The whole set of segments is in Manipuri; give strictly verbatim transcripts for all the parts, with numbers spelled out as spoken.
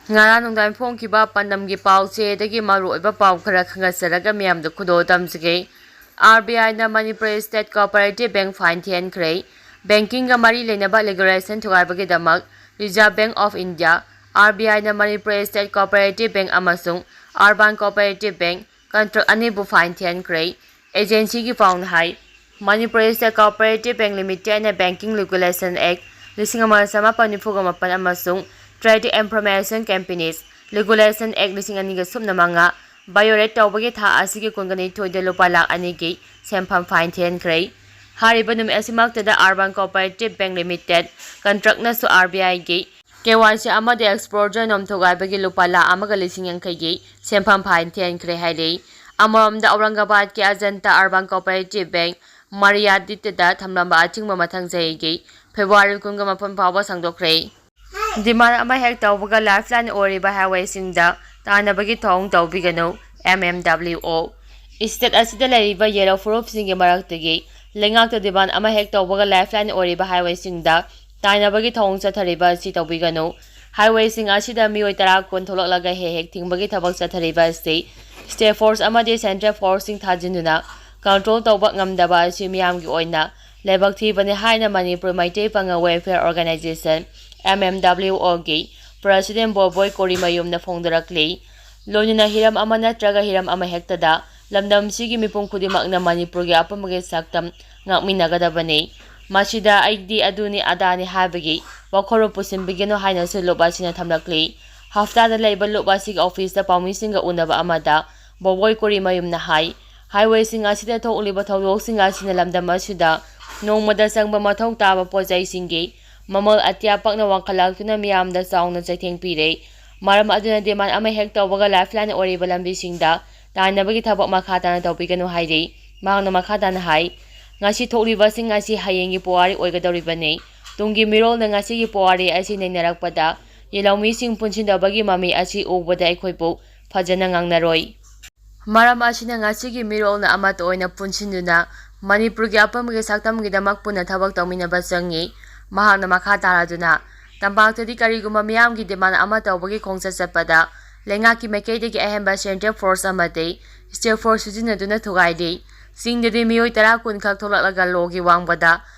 ꯉꯔꯥꯡ ꯅꯨꯡꯗꯥꯡ ꯐꯣꯡꯈꯤꯕ ꯄꯥꯟꯗꯝꯒꯤ ꯄꯥꯎꯆꯦꯗꯒꯤ ꯃꯔꯨꯑꯣꯏꯕ ꯄꯥꯎ ꯈꯔ ꯈꯪꯒꯠꯆꯔꯒ ꯃꯤꯌꯥꯝꯗ ꯈꯨꯗꯣꯜ ꯇꯝꯖꯒꯦ꯫ ꯑꯥꯔ ꯕꯤ ꯑꯥꯏꯅ Manipur state cooperative bank fine ꯊꯤꯍꯟꯈ꯭ꯔꯦ꯫ ꯕꯦꯡꯀꯤꯡꯒ ꯃꯔꯤ ꯂꯩꯅꯕ ꯔꯤꯒꯨꯂꯦꯁꯟ ꯊꯨꯒꯥꯏꯕꯒꯤꯗꯃꯛ reserve bank of India, R B ꯑꯥꯏꯅ ꯃꯅꯤꯄꯨꯔ ꯁ꯭ꯇꯦꯠ ꯀꯣꯑꯣꯄꯔꯦꯇꯤꯚ ꯕꯦꯡꯛ ꯑꯃꯁꯨꯡ ꯑꯔꯕꯥꯟ ꯀꯣꯑꯣꯄꯔꯦꯇꯤꯚ ꯕꯦꯡꯛ ꯀꯟꯇ꯭ꯔꯦꯛ ꯑꯅꯤꯕꯨ ꯐꯥꯏꯟ ꯊꯤꯍꯟꯈ꯭ꯔꯦ꯫ ꯑꯦꯖꯦꯟꯁꯤꯒꯤ ꯄꯥꯎꯅ ꯍꯥꯏ, ꯃꯅꯤꯄꯨꯔ ꯁ꯭ꯇꯦꯠ ꯀꯣꯑꯣꯄꯔꯦꯇꯤꯚ ꯕꯦꯡꯛ ꯂꯤꯃꯤꯇꯦꯗꯅ ꯕꯦꯡꯀꯤꯡ ꯔꯤꯒꯨꯂꯦꯁꯟ ꯑꯦꯛ ꯂꯤꯁꯤꯡ ꯑꯃ ꯆꯃꯥꯄꯟ ꯅꯤꯐꯨꯒ ꯃꯥꯄꯟ ꯑꯃꯁꯨꯡ credit information companies regulation act ꯂꯤꯁꯤꯡ ꯑꯅꯤꯒ ꯁꯨꯞꯅ ꯃꯉꯥ ꯚꯥꯏꯑꯣꯂꯦꯠ ꯇꯧꯕꯒꯤ ꯊꯥ ꯑꯁꯤꯒꯤ ꯀꯨꯟꯒ ꯅꯤꯊꯣꯏꯗ ꯂꯨꯄꯥ ꯂꯥꯈ ꯑꯅꯤꯒꯤ ꯁꯦꯟꯐꯝ ꯐꯥꯏꯟ ꯊꯤꯍꯟꯈ꯭ꯔꯦ꯫ ꯍꯥꯏꯔꯤꯕ ꯅꯨꯃꯤꯠ ꯑꯁꯤꯃꯛꯇꯗ ꯑꯔꯕꯥꯟ ꯀꯣꯑꯣꯄꯔꯦꯇꯤꯚ ꯕꯦꯡꯛ ꯂꯤꯃꯤꯇꯦꯗ ꯀꯟꯇ꯭ꯔꯦꯛꯅꯁꯨ ꯑꯥꯔ ꯕꯤ ꯑꯥꯏꯒꯤ ꯀꯦ ꯋꯥꯏ ꯁꯤ ꯑꯃꯗꯤ ꯑꯦꯛꯁꯄꯣꯖꯔ ꯅꯣꯝ ꯊꯨꯒꯥꯏꯕꯒꯤ ꯂꯨꯄꯥ ꯂꯥꯈ ꯑꯃꯒ ꯂꯤꯁꯤꯡ ꯌꯥꯡꯈꯩꯒꯤ ꯁꯦꯟꯐꯝ ꯐꯥꯏꯟ ꯊꯤꯍꯟꯈ꯭ꯔꯦ ꯍꯥꯏꯔꯤ꯫ ꯑꯃꯔꯣꯝꯗ ꯑꯧꯔꯪꯒꯕꯥꯗꯀꯤ ꯑꯖꯟꯇꯥ ꯑꯔꯕꯥꯟ ꯀꯣꯑꯣꯄꯔꯦꯇꯤꯚ ꯕꯦꯡꯛ ꯃꯥꯔꯤꯌꯥꯗꯤꯠꯇꯗ ꯊꯝꯂꯝꯕ ꯑꯆꯤꯡꯕ ꯃꯊꯪ ꯆꯍꯤꯒꯤ ꯐꯦꯕ꯭ꯔꯨꯋꯥꯔꯤ ꯀꯨꯟꯒ ꯃꯥꯄꯟ ꯐꯥꯎꯕ ꯁꯥꯡꯗꯣꯛꯈ꯭ꯔꯦ꯫ ꯗꯤꯃꯥꯟ ꯑꯃ ꯍꯦꯛ ꯇꯧꯕꯒ ꯂꯥꯏꯐꯂꯥꯏꯟ ꯑꯣꯏꯔꯤꯕ ꯍꯥꯏꯋꯦꯁꯤꯡꯗ ꯇꯥꯏꯅꯕꯒꯤ ꯊꯧꯑꯣꯡ ꯇꯧꯕꯤꯒꯅꯨ, ꯑꯦꯝ ꯑꯦꯝ ꯗꯕ꯭ꯂꯤꯎ ꯑꯣ꯫ ꯁ꯭ꯇꯦꯠ ꯑꯁꯤꯗ ꯂꯩꯔꯤꯕ ꯌꯦꯜꯂꯣ ꯐꯨꯔꯨꯞꯁꯤꯡꯒꯤ ꯃꯔꯛꯇꯒꯤ ꯂꯩꯉꯥꯛꯇ ꯗꯤꯃꯥꯟ ꯑꯃ ꯍꯦꯛ ꯇꯧꯕꯒ ꯂꯥꯏꯐꯂꯥꯏꯟ ꯑꯣꯏꯔꯤꯕ ꯍꯥꯏꯋꯦꯁꯤꯡꯗ ꯇꯥꯏꯅꯕꯒꯤ ꯊꯧꯑꯣꯡ ꯆꯠꯊꯔꯤꯕ ꯑꯁꯤ ꯇꯧꯕꯤꯒꯅꯨ꯫ ꯍꯥꯏꯋꯦꯁꯤꯡ ꯑꯁꯤꯗ ꯃꯤꯑꯣꯏ ꯇꯔꯥ ꯀꯨꯟ ꯊꯣꯛꯂꯛꯂꯒ ꯍꯦꯛ ꯍꯦꯛ ꯊꯤꯡꯕꯒꯤ ꯊꯕꯛ ꯆꯠꯊꯔꯤꯕ ꯑꯁꯤ ꯁ꯭ꯇꯦꯠ ꯐꯣꯔꯁ ꯑꯃꯗꯤ ꯁꯦꯟꯇ꯭ꯔꯦꯜ ꯐꯣꯔꯁꯁꯤꯡ ꯊꯥꯖꯤꯟꯗꯨꯅ ꯀꯟꯇ꯭ꯔꯣꯜ ꯇꯧꯕ ꯉꯝꯗꯕ ꯑꯁꯤ ꯃꯤꯌꯥꯝꯒꯤ ꯑꯣꯏꯅ ꯂꯥꯏꯕꯛ ꯊꯤꯕꯅꯤ ꯍꯥꯏꯅ Manipur Meitei Pangal welfare organization, M M W ꯑꯣꯒꯤ ꯄ꯭ꯔꯁꯤꯗꯦꯟ ꯕꯣꯕꯣꯏ ꯀꯣꯔꯤꯃꯌꯨꯝꯅ ꯐꯣꯡꯗꯣꯔꯛꯂꯤ꯫ ꯂꯣꯏꯅꯅ ꯍꯤꯔꯝ ꯑꯃ ꯅꯠꯇ꯭ꯔꯒ ꯍꯤꯔꯝ ꯑꯃꯍꯦꯛꯇꯗ ꯂꯝꯗꯝꯁꯤꯒꯤ ꯃꯤꯄꯨꯝ ꯈꯨꯗꯤꯡꯃꯛꯅ ꯃꯅꯤꯄꯨꯔꯒꯤ ꯑꯄꯨꯟꯕꯒꯤ ꯁꯛꯇꯝ ꯉꯥꯛꯃꯤꯟꯅꯒꯗꯕꯅꯤ꯫ ꯃꯁꯤꯗ ꯑꯩꯗꯤ ꯑꯗꯨꯅꯤ ꯑꯗꯥꯅꯤ ꯍꯥꯏꯕꯒꯤ ꯋꯥꯈꯜꯂꯣꯟ ꯄꯨꯁꯤꯟꯕꯤꯒꯅꯨ ꯍꯥꯏꯅꯁꯨ ꯂꯨꯞ ꯑꯁꯤꯅ ꯊꯝꯂꯛꯂꯤ꯫ ꯍꯞꯇꯥꯗ ꯂꯩꯕ ꯂꯨꯞ ꯑꯁꯤꯒꯤ ꯑꯣꯐꯤꯁꯇ ꯄꯥꯎꯃꯤꯁꯤꯡꯒ ꯎꯅꯕ ꯑꯃꯗ ꯕꯣꯕꯣꯏ ꯀꯣꯔꯤꯃꯌꯨꯝꯅ ꯍꯥꯏ, ꯍꯥꯏꯋꯦꯁꯤꯡ ꯑꯁꯤꯗ ꯊꯣꯛꯂꯤꯕ ꯊꯧꯗꯣꯛꯁꯤꯡ ꯑꯁꯤꯅ ꯂꯝꯗꯝ ꯑꯁꯤꯗ ꯅꯣꯡꯃꯗ ꯆꯪꯕ ꯃꯊꯧ ꯇꯥꯕ ꯄꯣꯠꯆꯩꯁꯤꯡꯒꯤ ꯃꯃꯜ ꯑꯇꯤꯌꯥ ꯄꯛꯅ ꯋꯥꯡꯈꯠꯂꯛꯇꯨꯅ ꯃꯤꯌꯥꯝꯗ ꯆꯥꯎꯅ ꯆꯩꯊꯦꯡ ꯄꯤꯔꯦ꯫ ꯃꯔꯝ ꯑꯗꯨꯅ ꯗꯤꯃꯥꯟ ꯑꯃ ꯍꯦꯛ ꯇꯧꯕꯒ ꯂꯥꯏꯐꯂꯥꯏꯟ ꯑꯣꯏꯔꯤꯕ ꯂꯝꯕꯤꯁꯤꯡꯗ ꯇꯥꯏꯅꯕꯒꯤ ꯊꯕꯛ ꯃꯈꯥ ꯇꯥꯅ ꯇꯧꯕꯤꯒꯅꯨ ꯍꯥꯏꯔꯤ꯫ ꯃꯍꯥꯛꯅ ꯃꯈꯥ ꯇꯥꯅ ꯍꯥꯏ, ꯉꯁꯤ ꯊꯣꯛꯂꯤꯕꯁꯤꯡ ꯑꯁꯤ ꯍꯌꯦꯡꯒꯤ ꯄꯨꯋꯥꯔꯤ ꯑꯣꯏꯒꯗꯧꯔꯤꯕꯅꯤ꯫ ꯇꯨꯡꯒꯤ ꯃꯤꯔꯣꯜꯅ ꯉꯁꯤꯒꯤ ꯄꯨꯋꯥꯔꯤ ꯑꯁꯤ ꯅꯩꯅꯔꯛꯄꯗ ꯌꯦꯜꯍꯧꯃꯤꯁꯤꯡ ꯄꯨꯟꯁꯤꯟꯗꯕꯒꯤ ꯃꯃꯤ ꯑꯁꯤ ꯎꯕꯗ ꯑꯩꯈꯣꯏꯕꯨ ꯐꯖꯅ ꯉꯥꯡꯅꯔꯣꯏ꯫ ꯃꯔꯝ ꯑꯁꯤꯅ ꯉꯁꯤꯒꯤ ꯃꯤꯔꯣꯜꯅ ꯑꯃꯠꯇ ꯑꯣꯏꯅ ꯄꯨꯟꯁꯤꯟꯗꯨꯅ ꯃꯅꯤꯄꯨꯔꯒꯤ ꯑꯄꯨꯟꯕꯒꯤ ꯁꯛꯇꯝꯒꯤꯗꯃꯛ ꯄꯨꯟꯅ ꯊꯕꯛ ꯇꯧꯃꯤꯟꯅꯕ ꯆꯪꯏ꯫ ꯃꯍꯥꯛꯅ ꯃꯈꯥ ꯇꯥꯔꯗꯨꯅ, ꯇꯝꯄꯥꯛꯇꯗꯤ ꯀꯔꯤꯒꯨꯝꯕ ꯃꯤꯌꯥꯝꯒꯤ demand ꯑꯃ ꯇꯧꯕꯒꯤ ꯈꯣꯡꯆꯠ ꯆꯠꯄꯗ ꯂꯩꯉꯥꯛꯀꯤ ꯃꯥꯏꯀꯩꯗꯒꯤ ꯑꯍꯦꯟꯕ central force ꯑꯃꯗꯤ state force ꯁꯤꯖꯤꯟꯅꯗꯨꯅ ꯊꯨꯒꯥꯏꯔꯤ꯫ ꯆꯤꯡꯗꯗꯤ ꯃꯤꯑꯣꯏ ꯇꯔꯥ ꯀꯨꯟ ꯈꯛ ꯊꯣꯛꯂꯛꯂꯒ ꯂꯣꯒꯤ ꯋꯥꯡꯃꯗ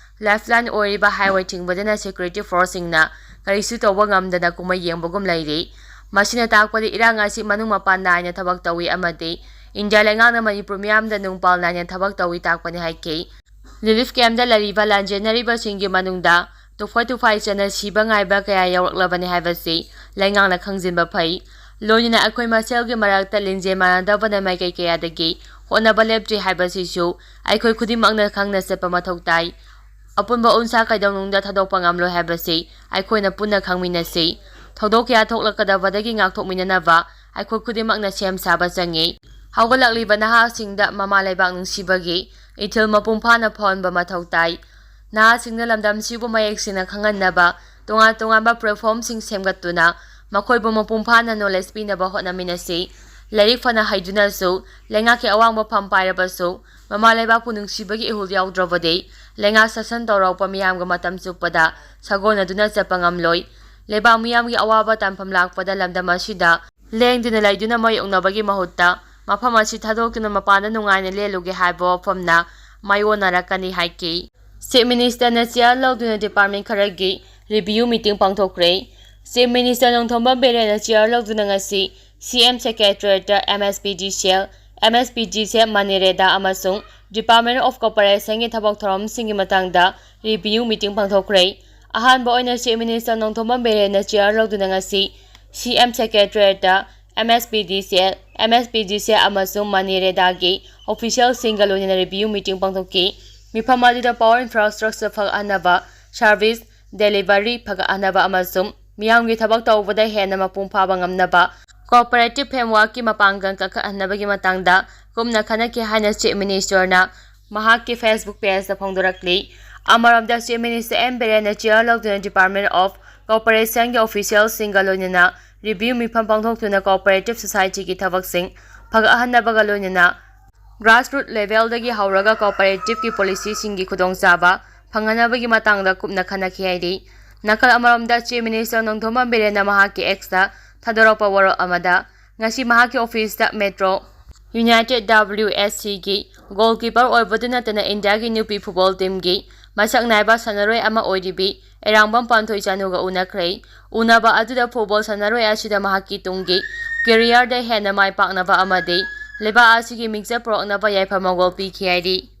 lifeline ꯑꯣꯏꯔꯤꯕ highway ꯊꯤꯡꯕꯗꯅ security force ꯁꯤꯡꯅ ꯀꯔꯤꯁꯨ ꯇꯧꯕ ꯉꯝꯗꯅ ꯀꯨꯝꯍꯩ ꯌꯦꯡꯕꯒꯨꯝ ꯂꯩꯔꯤ꯫ ꯃꯁꯤꯅ ꯇꯥꯛꯄꯗꯤ ꯏꯔꯥꯡ ꯑꯁꯤ ꯃꯅꯨꯡ ꯃꯄꯥꯟ ꯅꯥꯏꯅ ꯊꯕꯛ ꯇꯧꯏ ꯑꯃꯗꯤ ꯏꯟꯗꯤꯌꯥ ꯂꯩꯉꯥꯛꯅ ꯃꯅꯤꯄꯨꯔ ꯃꯤꯌꯥꯝꯗ ꯅꯨꯡꯄꯥꯜ ꯅꯥꯏꯅ ꯊꯕꯛ ꯇꯧꯏ ꯇꯥꯛꯄꯅꯤ ꯍꯥꯏꯈꯤ꯫ Relief camp ꯇ ꯂꯩꯔꯤꯕ ꯂꯥꯟꯖꯦꯟꯅꯔꯤꯕꯁꯤꯡꯒꯤ ꯃꯅꯨꯡꯗ ꯇꯨꯐ ꯇꯨꯐꯥꯏ ꯆꯠꯅ ꯁꯤꯕ ꯉꯥꯏꯕ ꯀꯌꯥ ꯌꯥꯎꯔꯛꯂꯕꯅꯤ ꯍꯥꯏꯕꯁꯤ ꯂꯩꯉꯥꯛꯅ ꯈꯪꯖꯤꯟꯕ ꯐꯩ꯫ ꯂꯣꯏꯅꯅ ꯑꯩꯈꯣꯏ ꯃꯁꯦꯜꯒꯤ ꯃꯔꯛꯇ ꯂꯤꯡꯖꯦꯜ ꯃꯥꯟꯅꯗꯕꯅ ꯃꯥꯏꯀꯩ ꯀꯌꯥꯗꯒꯤ ꯍꯣꯠꯅꯕ ꯂꯦꯞꯇ꯭ꯔꯤ ꯍꯥꯏꯕꯁꯤꯁꯨ ꯑꯩꯈꯣꯏ ꯈꯨꯗꯤꯡꯃꯛꯅ ꯈꯪꯅ ꯆꯠꯄ ꯃꯊꯧ ꯇꯥꯏ꯫ ꯑꯄꯨꯟꯕ ꯎꯟꯁꯥ ꯀꯩꯗꯧꯅꯨꯡꯗ ꯊꯥꯗꯣꯛꯄ ꯉꯝꯂꯣꯏ ꯍꯥꯏꯕꯁꯤ ꯑꯩꯈꯣꯏꯅ ꯄꯨꯟꯅ ꯈꯪꯃꯤꯟꯅꯁꯤ꯫ ꯊꯧꯗꯣꯛ ꯀꯌꯥ ꯊꯣꯛꯂꯛꯀꯗꯕꯗꯒꯤ ꯉꯥꯛꯊꯣꯛꯃꯤꯟꯅꯅꯕ ꯑꯩꯈꯣꯏ ꯈꯨꯗꯤꯡꯃꯛꯅ ꯁꯦꯝ ꯁꯥꯕ ꯆꯪꯏ꯫ ꯍꯧꯒꯠꯂꯛꯂꯤꯕ ꯅꯍꯥꯁꯤꯡꯗ ꯃꯃꯥ ꯂꯩꯕꯥꯛ ꯅꯨꯡꯁꯤꯕꯒꯤ ꯏꯊꯤꯜ ꯃꯄꯨꯡ ꯐꯥꯅ ꯐꯥꯎꯍꯟꯕ ꯃꯊꯧ ꯇꯥꯏ꯫ ꯅꯍꯥꯁꯤꯡꯅ ꯂꯝꯗꯝꯁꯤꯕꯨ ꯃꯌꯦꯛ ꯁꯦꯡꯅ ꯈꯪꯍꯟꯅꯕ ꯇꯣꯉꯥꯟ ꯇꯣꯉꯥꯟꯕ platform ꯁꯤꯡ ꯁꯦꯝꯒꯠꯇꯨꯅ ꯃꯈꯣꯏꯕꯨ ꯃꯄꯨꯡ ꯐꯥꯅ knowledge ꯄꯤꯅꯕ ꯍꯣꯠꯅꯃꯤꯟꯅꯁꯤ꯫ ꯂꯥꯏꯔꯤꯛ ꯐꯅ ꯍꯩꯗꯨꯅꯁꯨ ꯂꯩꯉꯥꯛꯀꯤ ꯑꯋꯥꯡꯕ ꯐꯝ ꯄꯥꯏꯔꯕꯁꯨ ꯃꯃꯥ ꯂꯩꯕꯥꯛꯄꯨ ꯅꯨꯡꯁꯤꯕꯒꯤ ꯏꯍꯨꯜ ꯌꯥꯎꯗ꯭ꯔꯕꯗꯤ ꯂꯩꯉꯥꯛ ꯁꯥꯁꯟ ꯇꯧꯔꯛꯄ ꯃꯤꯌꯥꯝꯒ ꯃꯇꯝ ꯆꯨꯞꯄꯗ ꯁꯥꯒꯣꯟꯅꯗꯨꯅ ꯆꯠꯄ ꯉꯝꯂꯣꯏ꯫ ꯂꯩꯕꯥꯛ ꯃꯤꯌꯥꯝꯒꯤ ꯑꯋꯥꯕ ꯇꯥꯟꯐꯝ ꯂꯥꯛꯄꯗ ꯂꯝꯗꯝ ꯑꯁꯤꯗ ꯂꯦꯡꯗꯅ ꯂꯩꯗꯨꯅ ꯃꯥꯌꯣꯛꯅꯕꯒꯤ ꯃꯍꯨꯠꯇ ꯃꯐꯝ ꯑꯁꯤ ꯊꯥꯗꯣꯛꯇꯨꯅ ꯃꯄꯥꯟꯗ ꯅꯨꯡꯉꯥꯏꯅ ꯂꯦꯜꯂꯨꯒꯦ ꯍꯥꯏꯕ ꯋꯥꯐꯝꯅ ꯃꯥꯏꯑꯣꯟꯅꯔꯛꯀꯅꯤ ꯍꯥꯏꯈꯤ꯫ Chief Minister ꯅ chair ꯂꯧꯗꯨꯅ department ꯈꯔꯒꯤ review meeting ꯄꯥꯡꯊꯣꯛꯈ꯭ꯔꯦ꯫ Chief Minister Nongthombam ꯕꯤꯔꯦꯟꯅ chair ꯂꯧꯗꯨꯅ ꯉꯁꯤ C M Secretariat ꯇ M S P D C L, M S P D C L, MANREDA ꯑꯃꯁꯨꯡ Department of Corporation ꯒꯤ ꯊꯕꯛ ꯊꯧꯔꯝꯁꯤꯡꯒꯤ ꯃꯇꯥꯡꯗ review meeting ꯄꯥꯡꯊꯣꯛꯈ꯭ꯔꯦ꯫ ꯑꯍꯥꯟꯕ ꯑꯣꯏꯅ Chief Minister ꯅꯣꯡꯊꯣꯝꯕꯝ ꯕꯤꯔꯦꯟꯅ chair ꯂꯧꯗꯨꯅ ꯉꯁꯤ C M Secretariat ꯇ M S P D C L, M S P D C L ꯑꯃꯁꯨꯡ MANREDA ꯒꯤ official ꯁꯤꯡꯒ ꯂꯣꯏꯅꯅ review meeting ꯄꯥꯡꯊꯣꯛꯈꯤ꯫ ꯃꯤꯐꯝ ꯑꯗꯨꯗ power infrastructure ꯐꯒꯠꯍꯟꯅꯕ, service delivery ꯐꯒꯠꯍꯟꯅꯕ ꯑꯃꯁꯨꯡ ꯃꯤꯌꯥꯝꯒꯤ ꯊꯕꯛ ꯇꯧꯕꯗ ꯍꯦꯟꯅ ꯃꯄꯨꯡ ꯐꯥꯕ ꯉꯝꯅꯕ cooperative framework ꯀꯤ ꯃꯄꯥꯡꯒꯜ ꯀꯟꯈꯠꯍꯟꯅꯕꯒꯤ ꯃꯇꯥꯡꯗ ꯀꯨꯞꯅ ꯈꯟꯅꯈꯤ ꯍꯥꯏꯅ Chief Minister ꯅ ꯃꯍꯥꯛꯀꯤ Facebook page ꯇ ꯐꯣꯡꯗꯣꯔꯛꯂꯤ꯫ ꯑꯃꯔꯣꯝꯗ Chief Minister M ꯕꯤꯔꯦꯟꯅ chair ꯂꯧꯗꯨꯅ Department of Corporation ꯒꯤ official ꯁꯤꯡꯒ ꯂꯣꯏꯅꯅ review ꯃꯤꯐꯝ ꯄꯥꯡꯊꯣꯛꯇꯨꯅ cooperative society ꯒꯤ ꯊꯕꯛꯁꯤꯡ ꯐꯒꯠꯍꯟꯅꯕꯒ ꯂꯣꯏꯅꯅ grassroot level ꯗꯒꯤ ꯍꯧꯔꯒ cooperative ꯀꯤ policy ꯁꯤꯡꯒꯤ ꯈꯨꯗꯣꯡꯆꯥꯕ ꯐꯪꯍꯟꯅꯕꯒꯤ ꯃꯇꯥꯡꯗ ꯀꯨꯞꯅ ꯈꯟꯅꯈꯤ ꯍꯥꯏꯔꯤ꯫ ꯅꯥꯀꯜ ꯑꯃꯔꯣꯝꯗ, Chief Minister ꯅꯣꯡꯊꯣꯝꯕꯝ ꯕꯤꯔꯦꯟꯅ ꯃꯍꯥꯛꯀꯤ X ꯇ ꯊꯥꯗꯣꯔꯛꯄ ꯋꯥꯔꯣꯜ ꯑꯃꯗ, ꯉꯁꯤ ꯃꯍꯥꯛꯀꯤ office ꯇ Metro United W S C ꯒꯤ goalkeeper ꯑꯣꯏꯕꯇ ꯅꯠꯇꯅ ꯏꯟꯗꯤꯌꯥꯒꯤ ꯅꯨꯄꯤ football team ꯒꯤ ꯃꯁꯛ ꯅꯥꯏꯕ ꯁꯥꯟꯅꯔꯣꯏ ꯑꯃ ꯑꯣꯏꯔꯤꯕꯤ ꯑꯦꯔꯥꯡꯕꯝ ꯄꯥꯟꯊꯣꯏ ꯆꯅꯨꯒ ꯎꯅꯈ꯭ꯔꯦ꯫ ꯎꯅꯕ ꯑꯗꯨꯗ football ꯁꯥꯟꯅꯔꯣꯏ ꯑꯁꯤꯗ ꯃꯍꯥꯛꯀꯤ ꯇꯨꯡꯒꯤ career ꯗ ꯍꯦꯟꯅ ꯃꯥꯏ ꯄꯥꯛꯅꯕ ꯑꯃꯗꯤ ꯂꯩꯕꯥꯛ ꯑꯁꯤꯒꯤ ꯃꯤꯡꯆꯠ ꯄꯨꯔꯛꯅꯕ ꯌꯥꯏꯐ ꯃꯪꯒꯣꯜ ꯄꯤꯈꯤ ꯍꯥꯏꯔꯤ꯫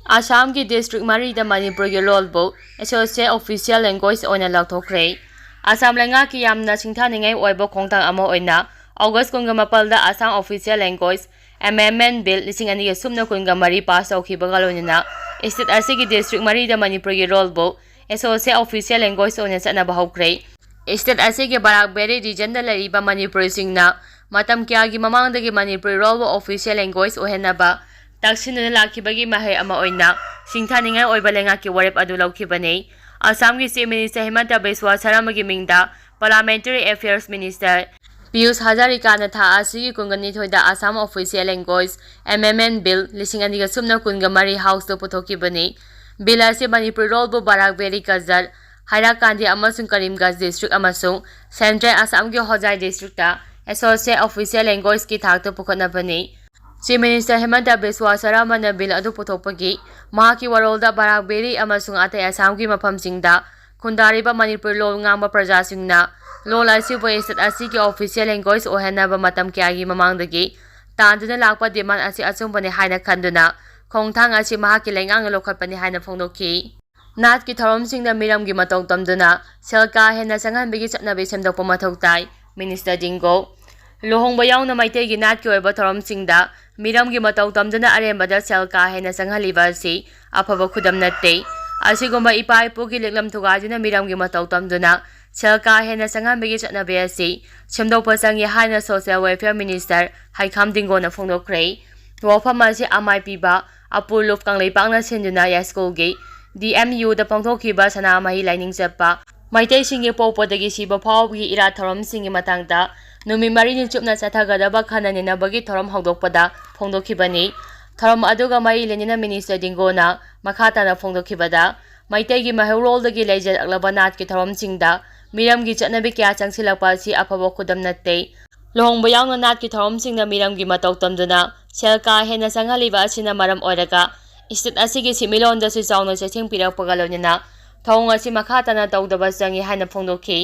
ꯑꯁꯥꯝꯒꯤ district ꯃꯔꯤꯗ ꯃꯅꯤꯄꯨꯔꯒꯤ ꯂꯣꯜꯕꯨ associate official language ꯑꯣꯏꯅ ꯂꯥꯎꯊꯣꯛꯈ꯭ꯔꯦ꯫ ꯑꯁꯥꯝ ꯂꯩꯉꯥꯛꯀꯤ ꯌꯥꯝꯅ ꯁꯤꯡꯊꯥꯅꯤꯡꯉꯥꯏ ꯑꯣꯏꯕ ꯈꯣꯡꯊꯥꯡ ꯑꯃ ꯑꯣꯏꯅ August ꯀꯨꯟꯒ ꯃꯥꯄꯜꯗ Assam Official Language Amendment Bill ꯂꯤꯁꯤꯡ ꯑꯅꯤꯒ ꯁꯨꯞꯅ ꯀꯨꯟꯒ ꯃꯔꯤ pass ꯇꯧꯈꯤꯕꯒ ꯂꯣꯏꯅꯅ state ꯑꯁꯤꯒꯤ district ꯃꯔꯤꯗ ꯃꯅꯤꯄꯨꯔꯒꯤ ꯂꯣꯜꯕꯨ associate official language ꯑꯣꯏꯅ ꯆꯠꯅꯕ ꯍꯧꯈ꯭ꯔꯦ꯫ State ꯑꯁꯤꯒꯤ ꯕꯔꯥꯛ ꯚꯦꯂꯤ regionꯗ ꯂꯩꯔꯤꯕ ꯃꯅꯤꯄꯨꯔꯤꯁꯤꯡꯅ ꯃꯇꯝ ꯀꯌꯥꯒꯤ ꯃꯃꯥꯡꯗꯒꯤ ꯃꯅꯤꯄꯨꯔꯤ ꯂꯣꯜꯕꯨ official language ꯑꯣꯏꯍꯟꯅꯕ ꯇꯛꯁꯤꯟꯗꯨꯅ ꯂꯥꯛꯈꯤꯕꯒꯤ ꯃꯍꯩ ꯑꯃ ꯑꯣꯏꯅ ꯁꯤꯡꯊꯥꯅꯤꯡꯉꯥꯏ ꯑꯣꯏꯕ ꯂꯩꯉꯥꯛꯀꯤ ꯋꯥꯔꯦꯞ ꯑꯗꯨ ꯂꯧꯈꯤꯕꯅꯤ꯫ ꯑꯁꯥꯝꯒꯤ Chief Minister ꯍꯤꯃꯟꯇ ꯕꯤꯁ꯭ꯋ ꯁꯔꯃꯒꯤ ꯃꯤꯡꯗ Parliamentary Affairs Minister ꯄꯤꯌꯨꯁ ꯍꯖꯥꯔꯤꯀꯥꯅ ꯊꯥ ꯑꯁꯤꯒꯤ ꯀꯨꯟꯒ ꯅꯤꯊꯣꯏꯗ Assam Official Language Amendment Bill ꯂꯤꯁꯤꯡ ꯑꯅꯤꯒ ꯁꯨꯞꯅ ꯀꯨꯟꯒ ꯃꯔꯤ Houseꯇ ꯄꯨꯊꯣꯛꯈꯤꯕꯅꯤ꯫ Bill ꯑꯁꯤ ꯃꯅꯤꯄꯨꯔꯤ ꯂꯣꯜꯕꯨ ꯕꯔꯥꯛ ꯚꯦꯂꯤ, ꯀꯖꯔ, ꯍꯥꯏꯔꯥꯀꯥꯟꯗꯤ ꯑꯃꯁꯨꯡ ꯀꯔꯤꯝꯒꯟꯖ district ꯑꯃꯁꯨꯡ Central ꯑꯁꯥꯝꯒꯤ ꯍꯣꯖꯥꯏ districtꯇ associate official languageꯀꯤ ꯊꯥꯛꯇ ꯄꯨꯈꯠꯅꯕꯅꯤ꯫ Chief Minister ꯍꯤꯃꯟꯇ ꯕꯤꯁ꯭ꯋ ꯁꯔꯃꯅ bill ꯑꯗꯨ ꯄꯨꯊꯣꯛꯄꯒꯤ ꯃꯍꯥꯛꯀꯤ ꯋꯥꯔꯣꯜꯗ ꯕꯔꯥꯛ ꯚꯦꯂꯤ ꯑꯃꯁꯨꯡ ꯑꯇꯩ ꯑꯁꯥꯝꯒꯤ ꯃꯐꯝꯁꯤꯡꯗ ꯈꯨꯟꯗꯥꯔꯤꯕ ꯃꯅꯤꯄꯨꯔꯤ ꯂꯣꯜ ꯉꯥꯡꯕ ꯄ꯭ꯔꯖꯥꯁꯤꯡꯅ ꯂꯣꯜ ꯑꯁꯤꯕꯨ state ꯑꯁꯤꯒꯤ official language ꯑꯣꯏꯍꯟꯅꯕ ꯃꯇꯝ ꯀꯌꯥꯒꯤ ꯃꯃꯥꯡꯗꯒꯤ ꯇꯥꯟꯗꯨꯅ ꯂꯥꯛꯄ demand ꯑꯁꯤ ꯑꯆꯨꯝꯕꯅꯤ ꯍꯥꯏꯅ ꯈꯟꯗꯨꯅ ꯈꯣꯡꯊꯥꯡ ꯑꯁꯤ ꯃꯍꯥꯛꯀꯤ ꯂꯩꯉꯥꯛꯅ ꯂꯧꯈꯠꯄꯅꯤ ꯍꯥꯏꯅ ꯐꯣꯡꯗꯣꯛꯈꯤ꯫ ꯅꯥꯠꯀꯤ ꯊꯧꯔꯝꯁꯤꯡꯗ ꯃꯤꯔꯝꯒꯤ ꯃꯇꯧ ꯇꯝꯗꯨꯅ ꯁꯦꯜ ꯀꯥ ꯍꯦꯟꯅ ꯆꯪꯍꯟꯕꯒꯤ ꯆꯠꯅꯕꯤ ꯁꯦꯝꯗꯣꯛꯄ ꯃꯊꯧ ꯇꯥꯏ, Minister ꯗꯤꯡꯒꯣ꯫ ꯂꯨꯍꯣꯡꯕ ꯌꯥꯎꯅ ꯃꯩꯇꯩꯒꯤ ꯅꯥꯠꯀꯤ ꯑꯣꯏꯕ ꯊꯧꯔꯝꯁꯤꯡꯗ ꯃꯤꯔꯝꯒꯤ ꯃꯇꯧ ꯇꯝꯗꯨꯅ ꯑꯔꯦꯝꯕꯗ ꯁꯦꯜ ꯀꯥ ꯍꯦꯟꯅ ꯆꯪꯍꯜꯂꯤꯕ ꯑꯁꯤ ꯑꯐꯕ ꯈꯨꯗꯝ ꯅꯠꯇꯦ꯫ ꯑꯁꯤꯒꯨꯝꯕ ꯏꯄꯥ ꯏꯄꯨꯒꯤ ꯂꯤꯛꯂꯝ ꯊꯨꯒꯥꯏꯗꯨꯅ ꯃꯤꯔꯝꯒꯤ ꯃꯇꯧ ꯇꯝꯗꯨꯅ ꯁꯦꯜ ꯀꯥ ꯍꯦꯟꯅ ꯆꯪꯍꯟꯕꯒꯤ ꯆꯠꯅꯕꯤ ꯑꯁꯤ ꯁꯦꯝꯗꯣꯛꯄ ꯆꯪꯏ ꯍꯥꯏꯅ Social Welfare Minister ꯍꯩꯈꯥꯝ ꯗꯤꯡꯒꯣꯅ ꯐꯣꯡꯗꯣꯛꯈ꯭ꯔꯦ꯫ ꯋꯥꯐꯝ ꯑꯁꯤ ꯑꯃꯥꯏ ꯄꯤꯕ ꯑꯄꯨ ꯂꯨꯞ ꯀꯪꯂꯩꯄꯥꯛꯅ ꯁꯤꯟꯗꯨꯅ ꯌꯥꯏꯁ꯭ꯀꯨꯜꯒꯤ D M Uꯗ ꯄꯥꯡꯊꯣꯛꯈꯤꯕ ꯁꯅꯥꯃꯍꯤ ꯂꯥꯏꯅꯤꯡ ꯆꯠꯄ ꯃꯩꯇꯩꯁꯤꯡꯒꯤ ꯄꯣꯛꯄꯗꯒꯤ ꯁꯤꯕ ꯐꯥꯎꯕꯒꯤ ꯏꯔꯥꯠ ꯊꯧꯔꯝꯁꯤꯡꯒꯤ ꯃꯇꯥꯡꯗ ꯅꯨꯃꯤꯠ ꯃꯔꯤꯅꯤ ꯆꯨꯞꯅ ꯆꯠꯊꯒꯗꯕ ꯈꯟꯅ ꯅꯩꯅꯕꯒꯤ ꯊꯧꯔꯝ ꯍꯧꯗꯣꯛꯄꯗ ꯐꯣꯡꯗꯣꯛꯈꯤꯕꯅꯤ꯫ ꯊꯧꯔꯝ ꯑꯗꯨꯒ ꯃꯔꯤ ꯂꯩꯅꯅ Minister ꯗꯤꯡꯒꯣꯅ ꯃꯈꯥ ꯇꯥꯅ ꯐꯣꯡꯗꯣꯛꯈꯤꯕꯗ, ꯃꯩꯇꯩꯒꯤ ꯃꯩꯍꯧꯔꯣꯜꯗꯒꯤ ꯂꯩꯖꯔꯛꯂꯕ ꯅꯥꯠꯀꯤ ꯊꯧꯔꯝꯁꯤꯡꯗ ꯃꯤꯔꯝꯒꯤ ꯆꯠꯅꯕꯤ ꯀꯌꯥ ꯆꯪꯁꯤꯜꯂꯛꯄ ꯑꯁꯤ ꯑꯐꯕ ꯈꯨꯗꯝ ꯅꯠꯇꯦ꯫ ꯂꯨꯍꯣꯡꯕ ꯌꯥꯎꯅ ꯅꯥꯠꯀꯤ ꯊꯧꯔꯝꯁꯤꯡꯗ ꯃꯤꯔꯝꯒꯤ ꯃꯇꯧ ꯇꯝꯗꯨꯅ ꯁꯦꯜ ꯀꯥ ꯍꯦꯟꯅ ꯆꯪꯍꯜꯂꯤꯕ ꯑꯁꯤꯅ ꯃꯔꯝ ꯑꯣꯏꯔꯒ state ꯑꯁꯤꯒꯤ ꯁꯤꯟꯃꯤꯠꯂꯣꯟꯗꯁꯨ ꯆꯥꯎꯅ ꯆꯩꯊꯦꯡ ꯄꯤꯔꯛꯄꯒ ꯂꯣꯏꯅꯅ ꯊꯧꯑꯣꯡ ꯑꯁꯤ ꯃꯈꯥ ꯇꯥꯅ ꯇꯧꯗꯕ ꯆꯪꯏ ꯍꯥꯏꯅ ꯐꯣꯡꯗꯣꯛꯈꯤ꯫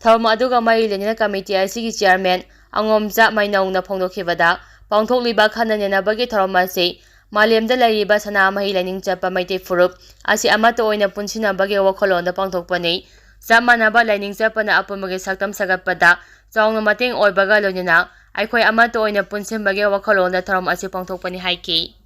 ꯊꯧꯔꯝ ꯑꯗꯨꯒ ꯃꯔꯤ ꯂꯩꯅꯅ committee ꯑꯁꯤꯒꯤ chairman ꯑꯉꯣꯝꯆꯥ ꯃꯩꯅꯧꯅ ꯐꯣꯡꯗꯣꯛꯈꯤꯕꯗ, ꯄꯥꯡꯊꯣꯛꯂꯤꯕ ꯈꯟꯅ ꯅꯩꯅꯕꯒꯤ ꯊꯧꯔꯝ ꯑꯁꯤ ꯃꯥꯂꯦꯝꯗ ꯂꯩꯔꯤꯕ ꯁꯅꯥꯃꯍꯤ ꯂꯥꯏꯅꯤꯡ ꯆꯠꯄ ꯃꯩꯇꯩ ꯐꯨꯔꯨꯞ ꯑꯁꯤ ꯑꯃꯠꯇ ꯑꯣꯏꯅ ꯄꯨꯟꯁꯤꯟꯅꯕꯒꯤ ꯋꯥꯈꯜꯂꯣꯟꯗ ꯄꯥꯡꯊꯣꯛꯄꯅꯤ꯫ ꯆꯞ ꯃꯥꯟꯅꯕ ꯂꯥꯏꯅꯤꯡ ꯆꯠꯄꯅ ꯑꯄꯨꯟꯕꯒꯤ ꯁꯛꯇꯝ ꯁꯥꯒꯠꯄꯗ ꯆꯥꯎꯅ ꯃꯇꯦꯡ ꯑꯣꯏꯕꯒ ꯂꯣꯏꯅꯅ ꯑꯩꯈꯣꯏ ꯑꯃꯠꯇ ꯑꯣꯏꯅ ꯄꯨꯟꯁꯤꯟꯕꯒꯤ ꯋꯥꯈꯜꯂꯣꯟꯗ ꯊꯧꯔꯝ ꯑꯁꯤ ꯄꯥꯡꯊꯣꯛꯄꯅꯤ ꯍꯥꯏꯈꯤ꯫